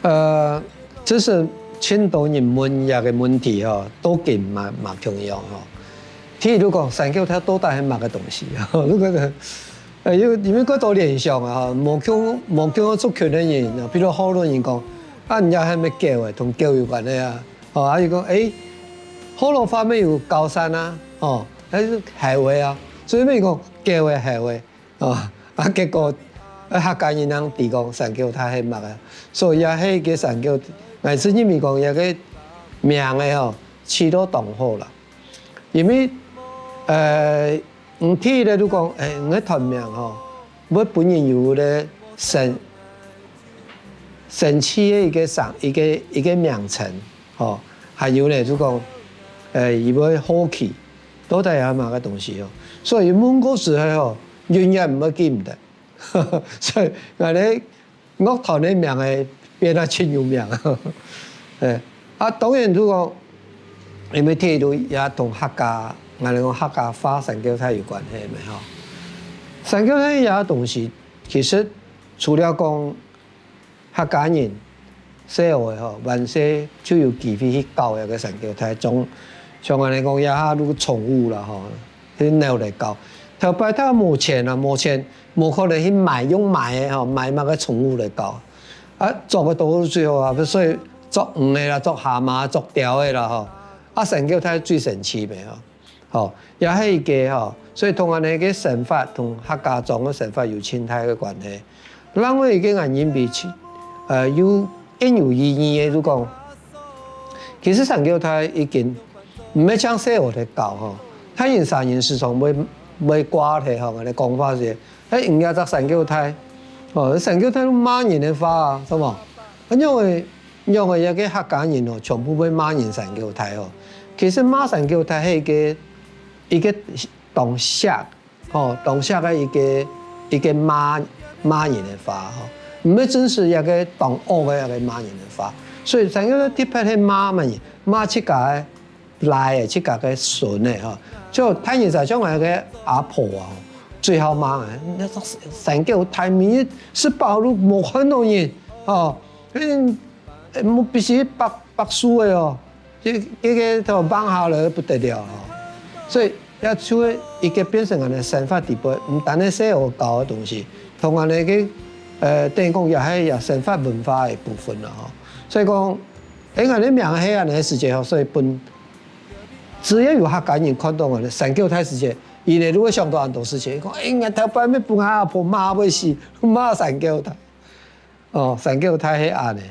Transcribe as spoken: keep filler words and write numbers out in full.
呃，這係盡多人問這个問題吼，到今嘛嘛共樣吼。第一，就講三角大到底係麼个東西？如果係，呃，因為因為過多聯想啊，吼，無共無共族群个人，啊，比如學老人講，啊，人家係乜狗誒，同狗有關个啊，吼，啊，佢講，誒，學老話乜有高山啊，吼，還係海圍啊，所以乜講狗誒海圍。 哦，啊，結果，啊，客家人正知講三角大係麼个，所以也係个三角，𠊎自認為講這个名个吼，取到當好啦。因為，呃，毋知咧，就講，誒，你个團名吼，會分人有咧生生趣个一个生一个一个名稱，吼，還有咧，就講，誒，佢會好奇，到底係麼个東西哦？所以問過時候吼， 永遠毋會記毋得。所以𠊎兜樂團个名仔變到盡有名。誒，啊，當然就講，因為第一也同客家，𠊎兜講客家話三角大有關係个吼。三角大這東西，其實除了講 客家人細个吼，還細就有機會去搞這个三角大，像像恁仔講，這下就寵物啦吼，去拿來搞。頭擺佢無錢啊，無錢，無可能去買，用買个吼，買麼个寵物來搞。啊，捉个到最好啊，所以捉魚个啦，捉蝦蟆，捉鳥个啦吼。啊，三角大最生趣个吼。 吼，也係一个吼，所以同𠊎兜个生活，同客家庄个生活有盡大个關係。另外一个原因比起，呃，有更有意義个，就講，其實三角大已經毋係像細个在搞吼，大人細人時常會會掛忒吼，𠊎兜講話時，誒，人家隻三角大，哦，三角大罵人个話啊，係無？恁樣个 仰仔這个客家人哦，全部會罵人三角大哦。其實罵三角大係一个一个當惜，吼，當惜个一个一个罵罵人个話吼，毋係真實一个當惡个一个罵人个話。所以三角大特別係罵麼人，罵自家个 倈仔，自家个孫仔吼，就大人就像𠊎个阿婆啊，最好罵啊，該三角大明日食飽都無看到人，吼，嗯，無必須白白輸个哦，這這个都放下來不得了吼。所以這就係一个變成𠊎兜生活底背，毋單係細个教个東西，同𠊎兜个呃，等於講也係也生活文化个一部分了吼。所以講，誒，𠊎兜名係恁仔个時節吼，所以分 只要有客家人看到𠊎兜三角大時節，佢兜就會想到恁多事情，講，哎，𠊎頭擺乜分𠊎阿婆罵會死，罵三角大。哦，三角大係恁仔。